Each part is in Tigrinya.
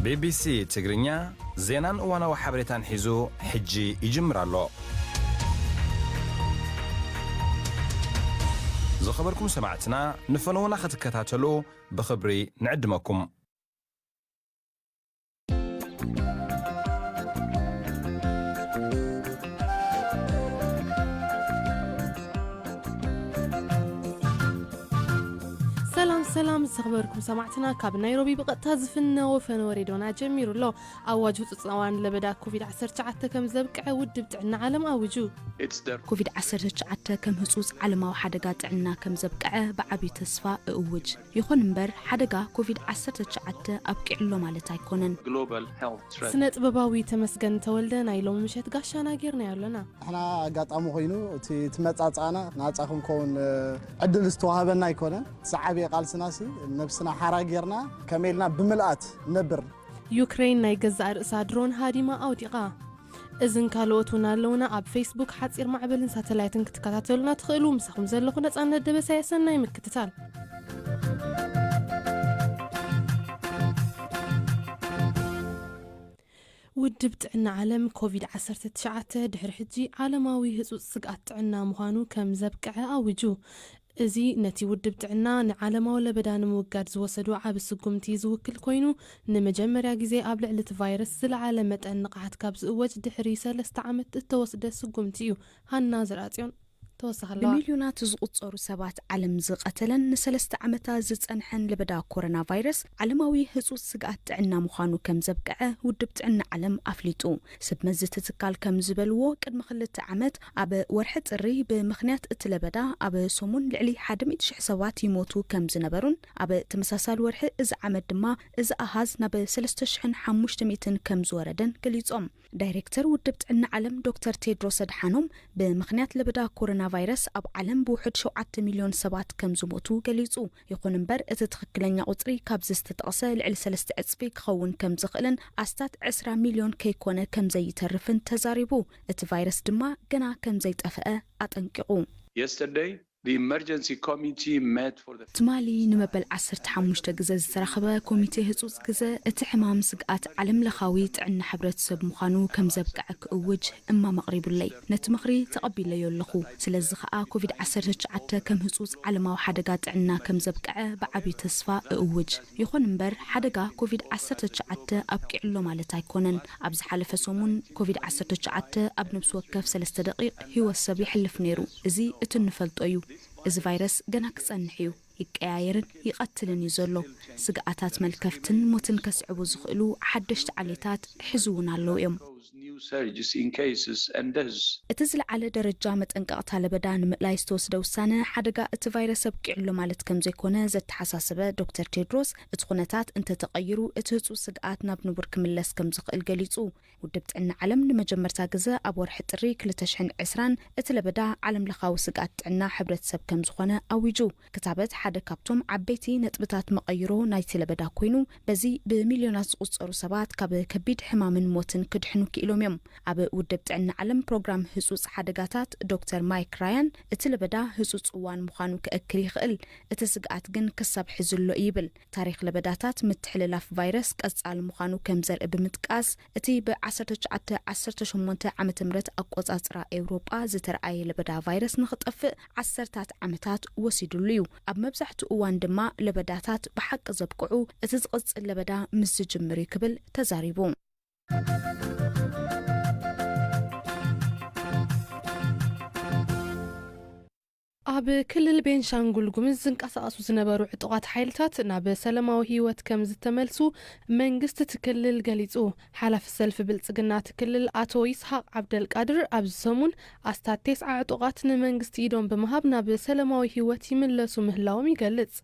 ቢቢሲ ትግርኛ ዜናን እዋናዊ ሓበሬታን ሒዙ ሕጂ ይጅምር ኣሎ። ዝኸበርኩም ሰማዕትና፣ ንፈነውና ክትከታተሉ ብኽብሪ ንዕድመኩም። ሰላም ሰላም፣ ዝኸበርኩም ሰማዕትና፣ ካብ ናይሮቢ ብቐጥታ ዝፍነዎ ፈነወ ሬድዮና ጀሚሩ ኣሎ። ኣዋጅ ህጹጽ እዋን ለበዳ ኮቪድ ዓሰርተ ትሽዓተ ከም ዘብቅዐ ውድብ ጥዕና ዓለም ኣዊጁ። ኮቪድ ዓሰርተ ትሽዓተ ከም ህጹጽ ዓለማዊ ሓደጋ ጥዕና ከም ዘብቅዐ ብዓቢ ተስፋ እእውጅ። ይኹን እምበር፣ ሓደጋ ኮቪድ ዓሰርተ ትሽዓተ ኣብቂዑ ኣሎ ማለት ኣይኮነን። ስነ ጥበባዊ ተመስገን ተወልደ ናይ ሎሚ ምሸት ጋሻና ጌርናዮ ኣለና። ንሕና ኣጋጣሚ ኮይኑ እቲ ትመጻጻና ናጻ ክንከውን ዕድል ዝተዋህበና ኣይኮነን። ዝዓበየ ቃልስናሲ ነብስና ሓራ ጌርና ከመይ ኢልና ብምልኣት ነብር። ዩክሬን ናይ ገዛእ ርእሳ ድሮን ሃዲማ ኣውዲቓ። እዝን ካልኦት እውን ኣለውና። ኣብ ፌስቡክ ሓጺር ማዕበልን ሳተላይትን ክትከታተሉና ትኽእሉ። ምሳኹም ዘለኹ ነጻነት ደበሳየ። ሰናይ ምክትታል። ውድብ ጥዕና ዓለም ኮቪድ ዓሰርተ ትሽዓተ ድሕሪ ሕጂ ዓለማዊ ህጹጽ ስግኣት ጥዕና ምዃኑ ከም ዘብቅዐ ኣዊጁ። እዚ ነቲ ውድብ ጥዕና ንዓለማዊ ለበዳ ንምውጋድ ዝወሰዶ ዓቢ ስጉምቲ ዝውክል ኮይኑ፣ ንመጀመርያ ግዜ ኣብ ልዕሊ እቲ ቫይረስ ዝለዓለ መጠን ንቕሓት ካብ ዝእወጅ ድሕሪ ሰለስተ ዓመት እተወስደ ስጉምቲ እዩ። ሃና ዘርኣጽዮን ተወሳኺ ኣለዋ። ብሚልዮናት ዝቑጸሩ ሰባት ዓለም ዝቐተለን ንሰለስተ ዓመታት ዝጸንሐን ለበዳ ኮሮና ቫይረስ ዓለማዊ ህጹጽ ስግኣት ጥዕና ምዃኑ ከም ዘብቅዐ ውድብ ጥዕና ዓለም ኣፍሊጡ። ሰብ መዚ እቲ ትካል ከም ዝበልዎ፣ ቅድሚ ክልተ ዓመት ኣብ ወርሒ ጥሪ ብምኽንያት እቲ ለበዳ ኣብ ሰሙን ልዕሊ ሓደ ሚእቲ ሽሕ ሰባት ይሞቱ ከም ዝነበሩን፣ ኣብ ተመሳሳሊ ወርሒ እዚ ዓመት ድማ እዚ ኣሃዝ ናብ ሰለስተ ሽሕን ሓሙሽተ ሚእትን ከም ዝወረደን ገሊጾም። ዳይሬክተር ውድብ ጥዕና ዓለም ዶክተር ቴድሮስ ኣድሓኖም፣ ብምኽንያት ለበዳ ኮሮና ቫይረስ ኣብ ዓለም ብውሑድ ሸውዓተ ሚልዮን ሰባት ከም ዝሞቱ ገሊጹ። ይኹን እምበር፣ እቲ ትኽክለኛ ቁጽሪ ካብዚ ዝተጠቕሰ ልዕሊ ሰለስተ ዕጽፊ ክኸውን ከም ዝኽእልን ኣስታት ዕስራ ሚልዮን ከይኮነ ከም ዘይተርፍን ተዛሪቡ። እቲ ቫይረስ ድማ ገና ከም ዘይጠፍአ ኣጠንቂቑ። Yesterday, the emergency committee met for the ትማሊ ንመበል ዓሰርተ ሓሙሽተ ግዘ ዝተረኸበ ኮሚቴ ህጹጽ ግዘ፣ እቲ ሕማም ስግኣት ዓለም ለኻዊ ጥዕና ሕብረተሰብ ምዃኑ ከም ዘብቅዐ ክእውጅ እማም ኣቕሪቡለይ። ነቲ ምኽሪ ተቐቢለዮ ኣለኹ። ስለዚ ኸኣ ኮቪድ ዓሰርተ ትሽዓተ ከም ህጹጽ ዓለማዊ ሓደጋ ጥዕና ከም ዘብቅዐ ብዓቢ ተስፋ እእውጅ። ይኹን እምበር፣ ሓደጋ ኮቪድ ዓሰርተ ትሽዓተ ኣብቂዑ ኣሎ ማለት ኣይኮነን። ኣብ ዝሓለፈ ሰሙን ኮቪድ ዓሰርተ ትሽዓተ ኣብ ነብሲ ወከፍ ሰለስተ ደቂቕ ህይወት ሰብ የሕልፍ ነይሩ። እዚ እቲ እንፈልጦ እዩ። እዚ ቫይረስ ገና ክጸንሕ እዩ። ይቀያየርን ይቐትልን እዩ ዘሎ። ስግኣታት መልከፍትን ሞትን ከስዕቡ ዝኽእሉ ሓደሽቲ ዓሌታት ሕዚ እውን ኣለዉ እዮም። New surges in cases and deaths. እቲ ዝለዓለ ደረጃ መጠንቀቕታ ለበዳ ንምእላይ ዝተወስደ ውሳነ፣ ሓደጋ እቲ ቫይረስ ኣብቂዑ ኣሎ ማለት ከም ዘይኮነ ዘተሓሳሰበ ዶክተር ቴድሮስ፣ እቲ ኩነታት እንተተቐይሩ፣ እቲ ህጹጽ ስግኣት ናብ ንቡር ክምለስ ከም ዝኽእል ገሊጹ። ውድብ ጥዕና ዓለም ንመጀመርታ ግዘ ኣብ ወርሒ ጥሪ ክልተ ሽሕን ዕስራን እቲ ለበዳ ዓለም ለኻዊ ስግኣት ጥዕና ሕብረተሰብ ከም ዝኾነ ኣዊጁ። ክታበት ሓደ ካብቶም ዓበይቲ ነጥብታት መቐይሮ ናይቲ ለበዳ ኮይኑ፣ በዚ ብሚልዮናት ዝቑጸሩ ሰባት ካብ ከቢድ ሕማምን ሞትን ክድሕኑ ክኢሎም እዮም። ኣብ ውድብ ጥዕና ዓለም ፕሮግራም ህጹጽ ሓደጋታት ዶክተር ማይክ ራያን፣ እቲ ለበዳ ህጹጽ እዋን ምዃኑ ክእክል ይኽእል፣ እቲ ስግኣት ግን ክሳብ ሕዚ ኣሎ ይብል። ታሪኽ ለበዳታት ምትሕልላፍ ቫይረስ ቀጻሊ ምዃኑ ከም ዘርኢ ብምጥቃስ፣ እቲ ብ ዓሰርተ ትሽዓተ ዓሰርተ ሸሞንተ ዓመተ ምህረት ኣቆጻጽራ ኤውሮጳ ዝተረኣየ ለበዳ ቫይረስ ንኽጠፍእ ዓሰርታት ዓመታት ወሲዱሉ እዩ። ኣብ መብዛሕትኡ እዋን ድማ ለበዳታት ብሓቂ ዘብቅዑ፣ እቲ ዝቕጽል ለበዳ ምስ ዝጅምር እዩ ክብል ተዛሪቡ። ኣብ ክልል ቤንሻንጉል ጉምዝ ዝንቀሳቐሱ ዝነበሩ ዕጡቓት ሓይልታት ናብ ሰላማዊ ህይወት ከም ዝተመልሱ መንግስቲ እቲ ክልል ገሊጹ። ሓላፊ ሰልፊ ብልጽግና እቲ ክልል ኣቶ ይስሃቕ ዓብደልቃድር፣ ኣብዚ ሰሙን ኣስታት ቴስዓ ዕጡቓት ንመንግስቲ ኢዶም ብምሃብ ናብ ሰላማዊ ህይወት ይምለሱ ምህላዎም ይገልጽ።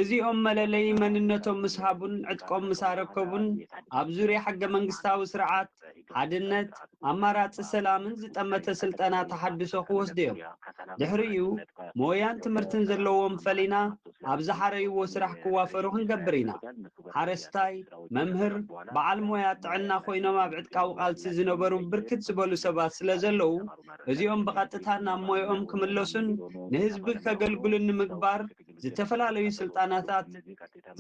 እዚኦም መለለዪ መንነቶም ምስ ሃቡን ዕጥቆም ምስ ኣረከቡን፣ ኣብ ዙርያ ሕገ መንግስታዊ ስርዓት፣ ሓድነት፣ ኣማራጺ ሰላምን ዝጠመተ ስልጠና ተሓድሶ ክወስዱ እዮም። ድሕሪኡ፣ ሞያን ትምህርትን ዘለዎም ፈሊና ኣብ ዝሓረይዎ ስራሕ ክዋፈሩ ክንገብር ኢና። ሓረስታይ፣ መምህር፣ በዓል ሞያ ጥዕና ኮይኖም ኣብ ዕጥቃዊ ቃልሲ ዝነበሩ ብርክት ዝበሉ ሰባት ስለ ዘለዉ፣ እዚኦም ብቐጥታ ናብ ሞያኦም ክምለሱን ንህዝቢ ከገልግሉን ንምግባር ዝተፈላለዩ ስልጠናታት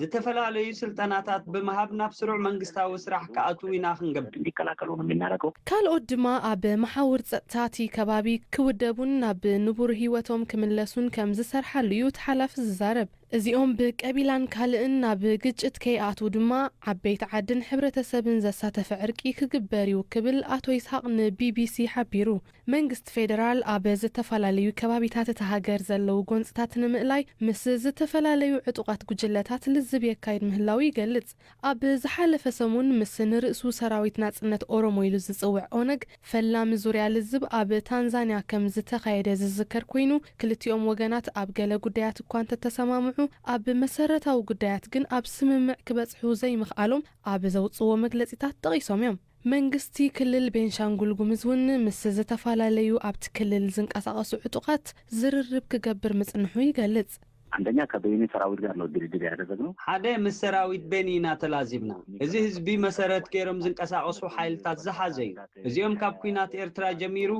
ዝተፈላለዩ ስልጠናታት ብምሃብ ናብ ስሩዕ መንግስታዊ ስራሕ ክኣትዉ ኢና ክንገብር። እንዲቀላቀሉ ነው የምናደርገው። ካልኦት ድማ ኣብ መሓውር ጸጥታ እቲ ከባቢ ክውደቡን ናብ ንቡር ህይወቶም ክምለሱን ከም ዝሰርሓሉ እዩ እቲ ሓላፊ ዝዛረብ። እዚኦም ብቀቢላን ካልእን ናብ ግጭት ከይኣትዉ ድማ ዓበይቲ ዓድን ሕብረተሰብን ዘሳተፈ ዕርቂ ክግበር እዩ ክብል ኣቶ ይስሃቅ ንቢቢሲ ሓቢሩ። መንግስቲ ፌደራል ኣብ ዝተፈላለዩ ከባቢታት እታ ሃገር ዘለዉ ጎንፅታት ንምእላይ ምስ ዝተፈላለዩ ዕጡቓት ጉጅለታት ልዝብ የካይድ ምህላዉ ይገልጽ። ኣብ ዝሓለፈ ሰሙን ምስ ንርእሱ ሰራዊት ናጽነት ኦሮሞ ኢሉ ዝጽውዕ ኦነግ ፈላሚ ዙርያ ልዝብ ኣብ ታንዛንያ ከም ዝተኻየደ ዝዝከር ኮይኑ፣ ክልቲኦም ወገናት ኣብ ገለ ጉዳያት እኳ እንተተሰማምዑ፣ ኣብ መሰረታዊ ጉዳያት ግን ኣብ ስምምዕ ክበጽሑ ዘይምኽኣሎም ኣብ ዘውጽዎ መግለጺታት ጠቒሶም እዮም። መንግስቲ ክልል ቤንሻንጉል ጉምዝ እውን ምስ ዝተፈላለዩ ኣብቲ ክልል ዝንቀሳቐሱ ዕጡቓት ዝርርብ ክገብር ምጽንሑ ይገልጽ። አንደኛ ከቤኒ ሰራዊት ጋር ነው ድርድር ያደረግነው። ሓደ ምስ ሰራዊት ቤኒ ኢና ተላዚብና። እዚ ህዝቢ መሰረት ገይሮም ዝንቀሳቐሱ ሓይልታት ዝሓዘ እዩ። እዚኦም ካብ ኲናት ኤርትራ ጀሚሩ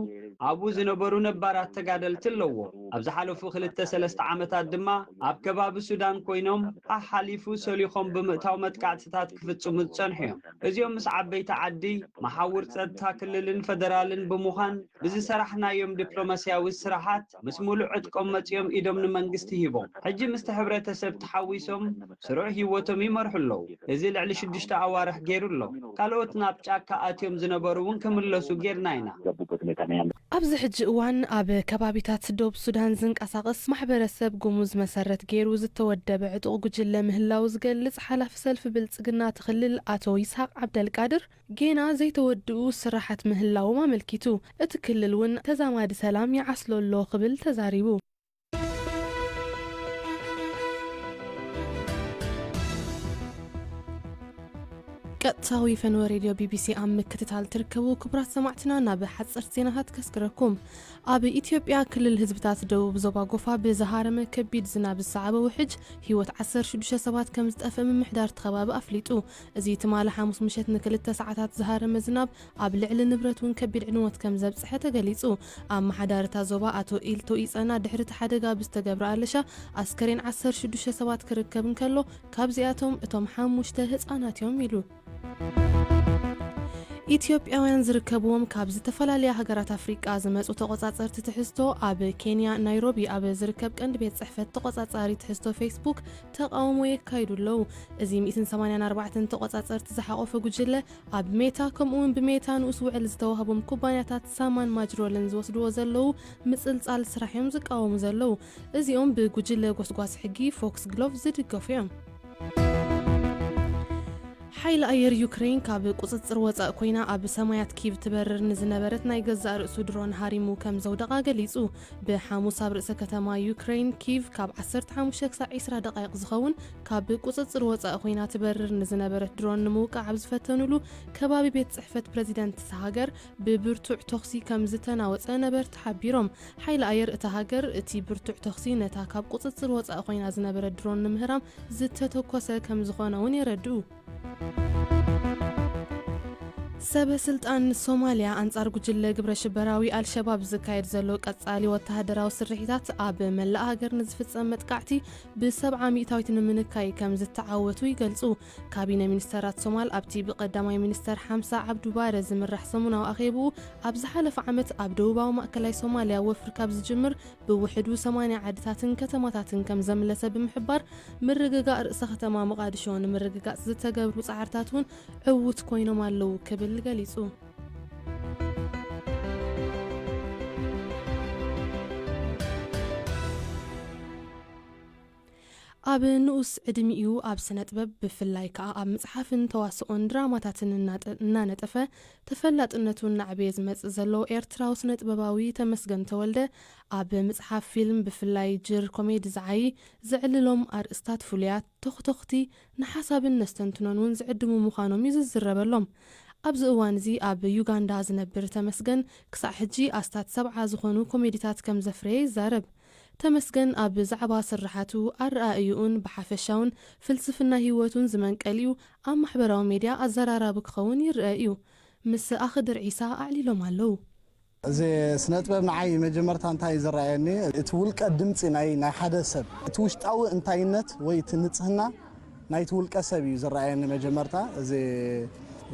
ኣብኡ ዝነበሩ ነባራት ተጋደልቲ ኣለዎ። ኣብ ዝሓለፉ ክልተ ሰለስተ ዓመታት ድማ ኣብ ከባቢ ሱዳን ኮይኖም ኣሓሊፉ ሰሊኾም ብምእታው መጥቃዕትታት ክፍጽሙ ዝጸንሑ እዮም። እዚኦም ምስ ዓበይቲ ዓዲ፣ መሓውር ጸጥታ ክልልን ፈደራልን ብምዃን ብዝሰራሕናዮም ዲፕሎማስያዊ ስራሓት ምስ ሙሉእ ዕጥቆም መጺኦም ኢዶም ንመንግስቲ ሂቦም። ሕጂ ምስቲ ሕብረተሰብ ተሓዊሶም ስሩዕ ህይወቶም ይመርሑ ኣለዉ። እዚ ልዕሊ ሽዱሽተ ኣዋርሕ ገይሩ ኣሎ። ካልኦት ናብ ጫካ ኣትዮም ዝነበሩ እውን ክምለሱ ጌርና ኢና። ገቡበት ሁኔታ ነው ያለው። ኣብዚ ሕጂ እዋን ኣብ ከባቢታት ደቡብ ሱዳን ዝንቀሳቐስ ማሕበረሰብ ጉሙዝ መሰረት ገይሩ ዝተወደበ ዕጡቕ ጉጅለ ምህላው ዝገልጽ ሓላፊ ሰልፊ ብልጽግና እቲ ክልል ኣቶ ይስሃቅ ዓብደልቃድር፣ ጌና ዘይተወድኡ ስራሓት ምህላዎም ኣመልኪቱ። እቲ ክልል እውን ተዛማዲ ሰላም ይዓስሎ ኣሎ ክብል ተዛሪቡ። ቀጥታዊ ፈነወ ሬድዮ ቢቢሲ ኣብ ምክትታል ትርከቡ ክቡራት ሰማዕትና፣ ናብ ሓጸርቲ ዜናታት ከስግረኩም። ኣብ ኢትዮጵያ ክልል ህዝብታት ደቡብ ዞባ ጎፋ ብዝሃረመ ከቢድ ዝናብ ዝሰዓበ ውሕጅ ህይወት ዓሰርተ ሽዱሽተ ሰባት ከም ዝጠፍእ ምምሕዳር እቲ ከባቢ ኣፍሊጡ። እዚ ትማሊ ሓሙስ ምሸት ንክልተ ሰዓታት ዝሃረመ ዝናብ ኣብ ልዕሊ ንብረት እውን ከቢድ ዕንወት ከም ዘብጽሐ ተገሊጹ። ኣመሓዳሪ እታ ዞባ ኣቶ ኢልቶ ኢጸና ድሕሪ እቲ ሓደጋ ብዝተገብረ ኣለሻ ኣስከሬን ዓሰርተ ሽዱሽተ ሰባት ክርከብ እንከሎ ካብዚኣቶም እቶም ሓሙሽተ ህጻናት እዮም ኢሉ። ኢትዮጵያውያን ዝርከብዎም ካብ ዝተፈላለያ ሃገራት ኣፍሪቃ ዝመጹ ተቆጻጸርቲ ትሕዝቶ ኣብ ኬንያ ናይሮቢ ኣብ ዝርከብ ቀንዲ ቤት ጽሕፈት ተቆጻጻሪ ትሕዝቶ ፌስቡክ ተቃውሞ የካይዱ ኣለዉ። እዚ ሚእትን ሰማንያን ኣርባዕተን ተቆጻጸርቲ ዝሓቆፈ ጉጅለ ኣብ ሜታ ከምኡ እውን ብሜታ ንኡስ ውዕል ዝተዋህቦም ኩባንያታት ሳማን ማጅሮልን ዝወስድዎ ዘለዉ ምጽልጻል ስራሕ እዮም ዝቃወሙ ዘለዉ። እዚኦም ብጉጅለ ጎስጓስ ሕጊ ፎክስ ግሎቭ ዝድገፉ እዮም። ሓይሊ ኣየር ዩክሬን ካብ ቁጽጽር ወጻእ ኮይና ኣብ ሰማያት ኪቭ ትበርር ንዝነበረት ናይ ገዛእ ርእሱ ድሮን ሃሪሙ ከም ዘውደቓ ገሊጹ። ብሓሙስ ኣብ ርእሰ ከተማ ዩክሬን ኪቭ ካብ ዓሰርተ ሓሙሽተ ክሳዕ ዒስራ ደቃይቕ ዝኸውን ካብ ቁጽጽር ወጻእ ኮይና ትበርር ንዝነበረት ድሮን ንምውቃዕ ኣብ ዝፈተኑሉ ከባቢ ቤት ጽሕፈት ፕረዚደንት እታ ሃገር ብብርቱዕ ተኹሲ ከም ዝተናወጸ ነበርቲ ሓቢሮም። ሓይሊ ኣየር እታ ሃገር እቲ ብርቱዕ ተኹሲ ነታ ካብ ቁጽጽር ወጻእ ኮይና ዝነበረት ድሮን ንምህራም ዝተተኮሰ ከም ዝኾነ እውን የረድኡ። ሰበ ስልጣን ሶማልያ ኣንጻር ጉጅለ ግብረ ሽበራዊ ኣልሸባብ ዝካየድ ዘሎ ቀጻሊ ወተሃደራዊ ስርሒታት ኣብ መላእ ሃገር ንዝፍጸም መጥቃዕቲ ብሰብዓ ሚእታዊት ንምንካይ ከም ዝተዓወቱ ይገልጹ። ካቢነ ሚኒስተራት ሶማል ኣብቲ ብቀዳማይ ሚኒስተር ሓምሳ ዓብዱ ባረ ዝምራሕ ሰሙናዊ ኣኼብኡ ኣብ ዝሓለፈ ዓመት ኣብ ደቡባዊ ማእከላይ ሶማልያ ወፍሪ ካብ ዝጅምር ብውሕዱ ሰማንያ ዓድታትን ከተማታትን ከም ዘምለሰ ብምሕባር፣ ምርግጋእ ርእሰ ከተማ መቓድሾ ንምርግጋጽ ዝተገብሩ ጻዕርታት እውን ዕዉት ኮይኖም ኣለዉ ክብል ገሊጹ። ኣብ ንኡስ ዕድሚኡ ኣብ ስነ ጥበብ ብፍላይ ከኣ ኣብ ምጽሓፍን ተዋስኦን ድራማታትን እናጠ- እናነጠፈ ተፈላጥነቱ እናዕበየ ዝመጽእ ዘሎ ኤርትራዊ ስነ ጥበባዊ ተመስገን ተወልደ ኣብ ምጽሓፍ ፊልም ብፍላይ ጅር ኮሜዲ ዝዓዪ ዘዕልሎም ኣርእስታት ፍሉያት ተኽተኽቲ ንሓሳብን ነስተንትኖን እውን ዝዕድሙ ምዃኖም እዩ ዝዝረበሎም። ኣብዚ እዋን እዚ ኣብ ዩጋንዳ ዝነብር ተመስገን ክሳዕ ሕጂ ኣስታት ሰብዓ ዝኾኑ ኮሜዲታት ከም ዘፍረየ ይዛረብ። ተመስገን ኣብ ዛዕባ ስርሓቱ ኣረኣእዩኡን ብሓፈሻውን ፍልስፍና ህይወቱን ዝመንቀሊኡ ኣብ ማሕበራዊ ሜድያ ኣዘራራቢ ክኸውን ይረአ እዩ። ምስ ኣኽድር ዒሳ ኣዕሊሎም ኣለዉ። እዚ ስነ ጥበብ ንዓይ መጀመርታ እንታይ እዩ ዝረኣየኒ? እቲ ውልቀ ድምፂ ናይ ናይ ሓደ ሰብ፣ እቲ ውሽጣዊ እንታይነት ወይ እቲ ንጽህና ናይቲ ውልቀ ሰብ እዩ ዝረኣየኒ። መጀመርታ እዚ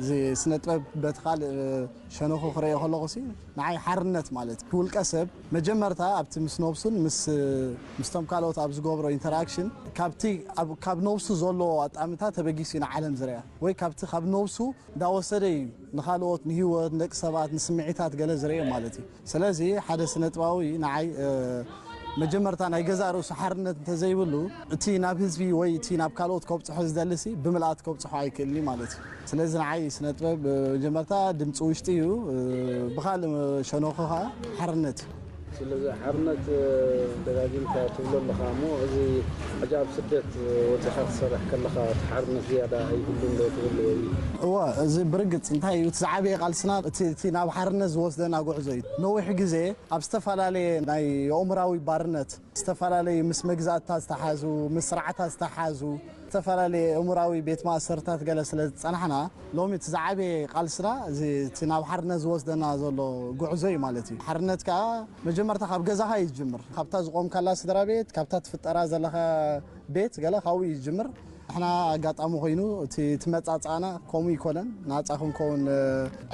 እዚ ስነ ጥበብ በቲ ካልእ ሸነኹ ክርእዮ ከለኹ ሲ ንዓይ ሓርነት ማለት እቲ ውልቀ ሰብ መጀመርታ ኣብቲ ምስ ነብሱን ምስ ምስቶም ካልኦት ኣብ ዝገብሮ ኢንተራክሽን ካብቲ ኣብ- ካብ ነብሱ ዘለዎ ኣጣምታ ተበጊሱ እዩ ንዓለም ዝረኣ ወይ ካብቲ ካብ ነብሱ እንዳወሰደ እዩ ንኻልኦት ንህይወት ንደቂ ሰባት ንስምዒታት ገለ ዝርእዮ ማለት እዩ። ስለዚ ሓደ ስነጥባዊ ንዓይ መጀመርታ ናይ ገዛእ ርእሱ ሓርነት እንተዘይብሉ እቲ ናብ ህዝቢ ወይ እቲ ናብ ካልኦት ከብፅሖ ዝደልሲ ብምልኣት ከብፅሖ ኣይክእልኒ ማለት እዩ። ስለዚ ንዓይ ስነጥበብ መጀመርታ ድምፂ ውሽጢ እዩ፣ ብካልእ ሸነኹ ከዓ ሓርነት እዩ። ስለዚ ሓርነት ደጋጊምካ ትብሎ ኣለኻ እሞ እዚ ሕጂ ኣብ ስደት ወፂኻ ትሰርሕ ከለኻ እቲ ሓርነት ዝያዳ ኣይህሉን ዶ ትብል ወይ? እወ፣ እዚ ብርግፅ እንታይ እዩ እቲ ዝዓበየ ቃልስና እቲ እቲ ናብ ሓርነት ዝወስደና ጉዕዞ እዩ። ነዊሕ ግዜ ኣብ ዝተፈላለየ ናይ ኣእምራዊ ባርነት ዝተፈላለዩ ምስ መግዛእትታት ዝተሓዙ ምስ ስርዓታት ዝተሓዙ ዝተፈላለየ ኣእምራዊ ቤት ማእሰርታት ገለ ስለ ዝፀናሕና ሎሚ እቲ ዝዓበየ ቃልስና እዚ እቲ ናብ ሓርነት ዝወስደና ዘሎ ጉዕዞ እዩ ማለት እዩ። ሓርነት ከዓ መጀመርታ ካብ ገዛኻ እዩ ዝጅምር። ካብታ ዝቆምካላ ስድራ ቤት፣ ካብታ ትፍጠራ ዘለኻ ቤት ገለ ካብኡ እዩ ዝጅምር። ንሕና ኣጋጣሚ ኮይኑ እቲ እቲ መጻጻእና ከምኡ ይኮነን፣ ናጻ ክንከውን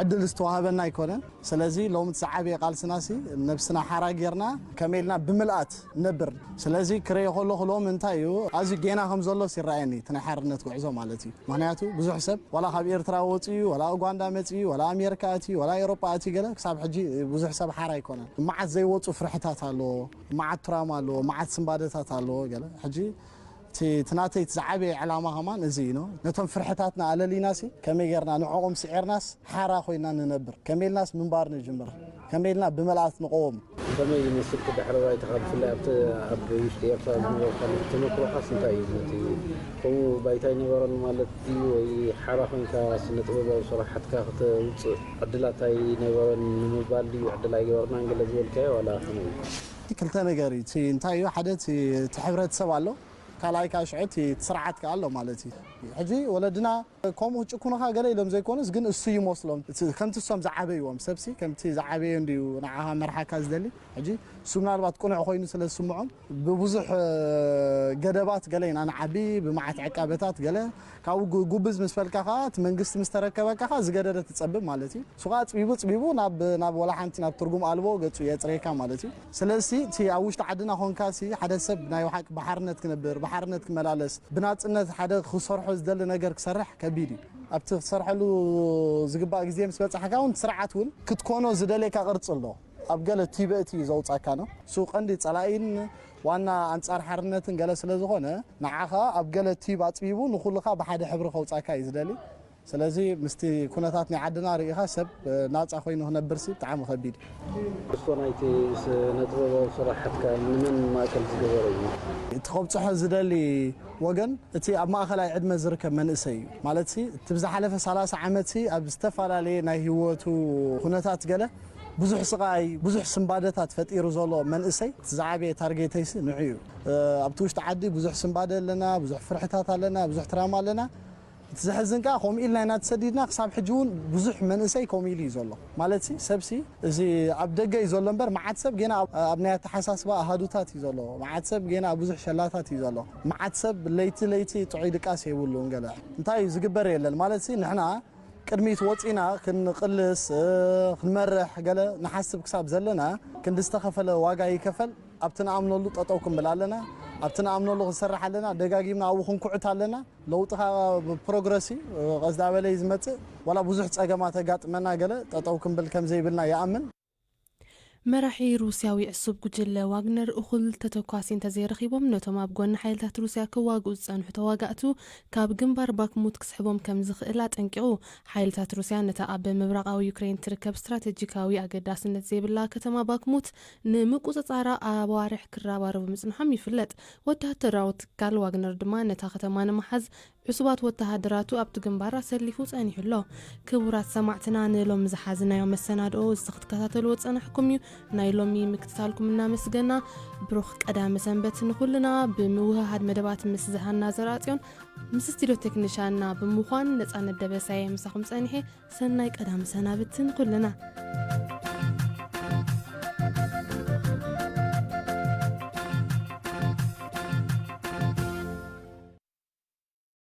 ዕድል ዝተዋህበና ኣይኮነን። ስለዚ ሎሚ እቲ ዝዓበየ ቃልስና ሲ ነብስና ሓራ ጌርና ከመይ ኢልና ብምልኣት ነብር። ስለዚ ክርእዮ ከለኹ ሎሚ እንታይ እዩ ኣዝዩ ጌና ከም ዘሎስ ይረኣየኒ እቲ ናይ ሓርነት ጉዕዞ ማለት እዩ። ምክንያቱ ብዙሕ ሰብ ዋላ ካብ ኤርትራ ወፂኡ ዋላ ኡጋንዳ መፂኡ ዋላ ኣሜሪካ ኣትዩ ዋላ ኤሮጳ ኣትዩ ገለ ክሳብ ሕጂ ብዙሕ ሰብ ሓራ ኣይኮነን። መዓት ዘይወፁ ፍርሕታት ኣለዎ፣ መዓት ትራማ ኣለዎ፣ መዓት ስንባደታት ኣለዎ ገለ ሕጂ እቲ እቲ ናተይ እቲ ዝዓበየ ዕላማ ከማን እዚ እዩ ነው። ነቶም ፍርሕታትና ኣለሊናሲ ከመይ ጌርና ንዕኦም ስዒርናስ ሓራ ኮይና ንነብር ከመይ ኢልናስ ምንባር ንጅምር ከመይ ኢልና ብመልኣት ንቀወም። ከመይ ይመስል እቲ ድሕረ ባይታኻ ብፍላይ ኣብቲ ኣብ ውሽጢ ኤርትራ ዝነበርካሉ ተመክሮኻስ እንታይ እዩ ነቲ ከምኡ ባይታ ኣይነበረን ማለት ድዩ ወይ ሓራ ኮይንካ ስነ ጥበባዊ ስራሓትካ ክተውፅእ ዕድላት ኣይነበረን ንምባል ድዩ ዕድል ኣይገበርናን ገለ ዝበልካዮ ዋላ ከመይ እዩ? ክልተ ነገር እዩ እቲ እንታይ እዩ ሓደ እቲ እቲ ሕብረተሰብ ኣሎ ካልኣይ ከዓ ሽዑ እቲ እቲ ስርዓት ከዓ ኣሎ ማለት እዩ። ሕጂ ወለድና ከምኡ ክጭኩኑኻ ገለ ኢሎም ዘይኮኑስ ግን እሱ ይመስሎም እቲ ከምቲ እሶም ዝዓበይዎም ሰብሲ ከምቲ ዝዓበየ እንድዩ ንዓኻ መርሓካ ዝደሊ። ሕጂ እሱ ምናልባት ቅኑዕ ኮይኑ ስለ ዝስምዖም ብብዙሕ ገደባት ገለ ኢና ንዓቢ ብመዓት ዕቃበታት ገለ ካብኡ ጉ- ጉብዝ ምስ በልካ ከዓ እቲ መንግስቲ ምስ ተረከበካ ከዓ ዝገደደ ትፀብብ ማለት እዩ። እሱ ከዓ ፅቢቡ ፅቢቡ ናብ ናብ ወላ ሓንቲ ናብ ትርጉም ኣልቦ ገፁ የፅረየካ ማለት እዩ። ስለዚ እቲ ኣብ ውሽጢ ዓድና ኮንካ ሲ ሓደ ሰብ ናይ ሓቂ ብሓርነት ክነብር ብሓርነት ክመላለስ ብናፅነት ሓደ ክሰርሖ ዝደሊ ነገር ክሰርሕ ከቢድ እዩ። ኣብቲ ክትሰርሐሉ ዝግባእ ግዜ ምስ በፃሕካ እውን ስርዓት እውን ክትኮኖ ዝደልየካ ቅርፂ ኣሎ። ኣብ ገለ ቲበእቲ እዩ ዘውፃካ ነው እሱ ቀንዲ ፀላኢን ዋና ኣንፃር ሓርነትን ገለ ስለ ዝኾነ ንዓኻ ኣብ ገለ ቲብ ኣፅቢቡ ንኩልኻ ብሓደ ሕብሪ ከውፃካ እዩ ዝደሊ። ስለዚ ምስቲ ኩነታት ናይ ዓድና ርኢኻ ሰብ ናፃ ኮይኑ ክነብርሲ ብጣዕሚ ከቢድ እዩ። እስኮ ናይቲ ስነ ጥበባዊ ስራሓትካ ንመን ማእከል ዝገበረ እዩ? እቲ ከብፅሖ ዝደሊ ወገን እቲ ኣብ ማእኸላይ ዕድመ ዝርከብ መንእሰይ እዩ። ማለትሲ እቲ ብዝሓለፈ ሰላሳ ዓመትሲ ኣብ ዝተፈላለየ ናይ ህይወቱ ኩነታት ገለ ብዙሕ ስቓይ ብዙሕ ስንባደታት ፈጢሩ ዘሎ መንእሰይ እቲ ዝዓበየ ታርጌተይሲ ንዑ እዩ። ኣብቲ ውሽጢ ዓዲ ብዙሕ ስንባደ ኣለና፣ ብዙሕ ፍርሕታት ኣለና፣ ብዙሕ ትራማ ኣለና። እቲ ዘሕዝን ከዓ ከምኡ ኢልና ኢና ተሰዲድና ክሳብ ሕጂ እውን ብዙሕ መንእሰይ ከምኡ ኢሉ እዩ ዘሎ። ማለትሲ ሰብሲ እዚ ኣብ ደገ እዩ ዘሎ እምበር መዓት ሰብ ጌና ኣብ- ኣብ ናይ ኣተሓሳስባ ኣሃዱታት እዩ ዘሎ። መዓት ሰብ ጌና ኣብ ብዙሕ ሸላታት እዩ ዘሎ። መዓት ሰብ ለይቲ ለይቲ ጥዑይ ድቃስ የብሉን ገለ እንታይ እዩ ዝግበር የለን። ማለትሲ ንሕና ቅድሚት ወፂና ክንቕልስ ክንመርሕ ገለ ንሓስብ ክሳብ ዘለና ክንዲ ዝተኸፈለ ዋጋ ይከፈል ኣብቲ ንኣምነሉ ጠጠው ክንብል ኣለና። ኣብቲ ንኣምነሉ ክንሰርሕ ኣለና። ደጋጊምና ኣብኡ ክንኩዕት ኣለና። ለውጥኻ ብፕሮግረስ እዩ። ቀስ ዳበለ እዩ ዝመፅእ። ዋላ ብዙሕ ፀገማት ኣጋጥመና ገለ ጠጠው ክንብል ከም ዘይብልና ይኣምን። መራሒ ሩስያዊ ዕሱብ ጉጅለ ዋግነር እኹል ተተኳሲ እንተዘይረኺቦም ነቶም ኣብ ጎኒ ሓይልታት ሩስያ ክዋግኡ ዝጸንሑ ተዋጋእቱ ካብ ግንባር ባክሙት ክስሕቦም ከም ዝኽእል ኣጠንቂቑ። ሓይልታት ሩስያ ነታ ኣብ ምብራቓዊ ዩክሬን ትርከብ ስትራተጂካዊ ኣገዳስነት ዘይብላ ከተማ ባክሙት ንምቁጽጻራ ኣዋርሕ ክረባረቡ ምጽንሖም ይፍለጥ። ወተሃደራዊ ትካል ዋግነር ድማ ነታ ከተማ ንምሓዝ ዕሱባት ወተሃደራቱ ኣብቲ ግንባር ኣሰሊፉ ጸኒሑ ኣሎ። ክቡራት ሰማዕትና ንሎሚ ዝሓዝናዮ መሰናድኦ እዚ ክትከታተልዎ ዝጸናሕኩም እዩ። ናይ ሎሚ ምክትታልኩም እናመስገና ብሩኽ ቀዳመ ሰንበት ንኹልና ብምውህሃድ መደባት ምስ ዝሃና ዘርኣጽዮን ምስ ስቱድዮ ቴክኒሻና ብምዃን ነጻነት ደበሳየ ምሳኹም ጸኒሐ ሰናይ ቀዳመ ሰናብቲ ንኹልና።